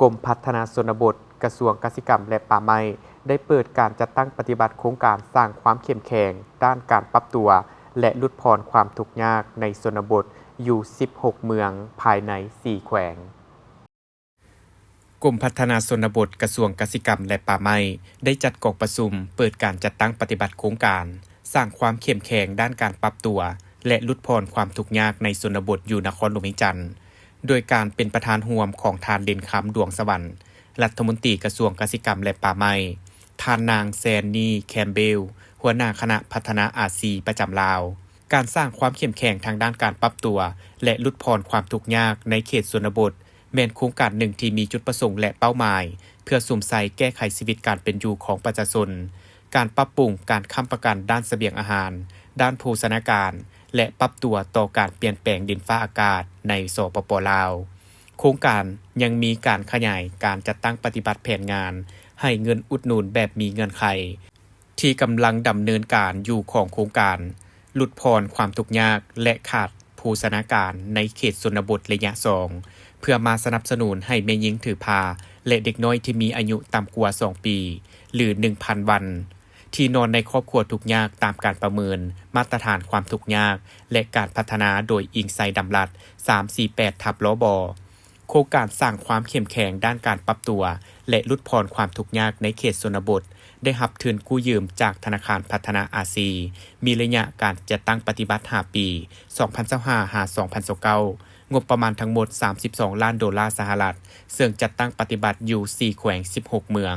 ກົມພັດທະນາຊົນນະບົດ ກະຊວງກະສິກຳ ແລະ ປ່າໄມ້ ໄດ້ເປີດການຈັດຕັ້ງປະຕິບັດໂຄງການສ້າງຄວາມເຂັ້ມແຂງດ້ານການປັບຕົວ ແລະ ຫຼຸດຜ່ອນຄວາມທຸກຍາກໃນຊົນນະບົດຢູ່ສິບຫົກເມືອງພາຍໃນສີ່ແຂວງ. ກົມພັດທະນາຊົນນະບົດ ກະຊວງກະສິກຳ ແລະ ປ່າໄມ້ ໄດ້ຈັດກອງປະຊຸມເປີດການຈັດຕັ້ງປະຕິບັດໂຄງການສ້າງຄວາມເຂັ້ມແຂງດ້ານການປັບຕົວ ແລະ ຫຼຸດຜ່ອນຄວາມທຸກຍາກໃນຊົນນະບົດຢູ່ນະຄອນຫຼວງວຽງຈັນ ໂດຍການເປັນປະທານຮ່ວມຂອງທ່ານ ເດັ່ນຄຳ ດວງສະຫວັນ ລັດຖະມົນຕີກະຊວງກະສິກຳ ແລະ ປ່າໄມ້, ທ່ານນາງ ແຊນນີ ແຄມເບວ ຫົວໜ້າຄະນະພັດທະນາອາຊີປະຈຳລາວ. ການສ້າງຄວາມເຂັ້ມແຂງທາງດ້ານການປັບຕົວ ແລະ ຫຼຸດຜ່ອນຄວາມທຸກຍາກໃນເຂດຊົນນະບົດ ແມ່ນໂຄງການໜຶ່ງທີ່ມີຈຸດປະສົງ ແລະ ເປົ້າໝາຍ ເພື່ອສຸມໃສ່ແກ້ໄຂຊີວິດການເປັນຢູ່ຂອງປະຊາຊົນ, ການປັບປຸງການຄ້ຳປະກັນດ້ານສະບຽງອາຫານ, ດ້ານໂພຊະນາການ ແລະ ປັບຕົວຕໍ່ການປ່ຽນແປງດິນຟ້າອາກາດໃນ ສປປ ລາວ. ໂຄງການຍັງມີການຂະຫຍາຍການຈັດຕັ້ງປະຕິບັດແຜນງານໃຫ້ເງິນອຸດໜູນແບບມີເງື່ອນໄຂ ທີ່ກຳລັງດຳເນີນການຢູ່ຂອງໂຄງການຫຼຸດຜ່ອນຄວາມທຸກຍາກ ແລະ ຂາດໂພຊະນາການໃນເຂດຊົນນະບົດໄລຍະສອງ ເພື່ອມາສະໜັບສະໜູນໃຫ້ແມ່ຍິງຖືພາ ແລະ ເດັກນ້ອຍທີ່ມີອາຍຸຕ່ຳກວ່າສອງປີ ຫຼື ໜຶ່ງພັນວັນ ທີ່ນອນໃນຄອບຄົວທຸກຍາກຕາມການປະເມີນມາດຕະຖານຄວາມທຸກຍາກ ແລະ ການພັດທະນາໂດຍອີງໃສ່ດຳລັດ ສາມສີ່ແປດ ທັບ ລບ. ໂຄງການສ້າງຄວາມເຂັ້ມແຂງດ້ານການປັບຕົວ ແລະ ຫຼຸດຜ່ອນຄວາມທຸກຍາກໃນເຂດຊົນນະບົດ ໄດ້ຮັບທຶນກູ້ຢືມຈາກທະນາຄານພັດທະນາອາຊີ, ມີໄລຍະການຈັດຕັ້ງປະຕິບັດຫ້າປີ, ສອງພັນຊາວຫ້າ ຫາ ສອງພັນຊາວເກົ້າ, ງົບປະມານທັງໝົດສາມສິບສອງລ້ານໂດລາສະຫະລັດ, ເຊິ່ງຈັດຕັ້ງປະຕິບັດຢູ່ສີ່ແຂວງ ສິບຫົກເມືອງ.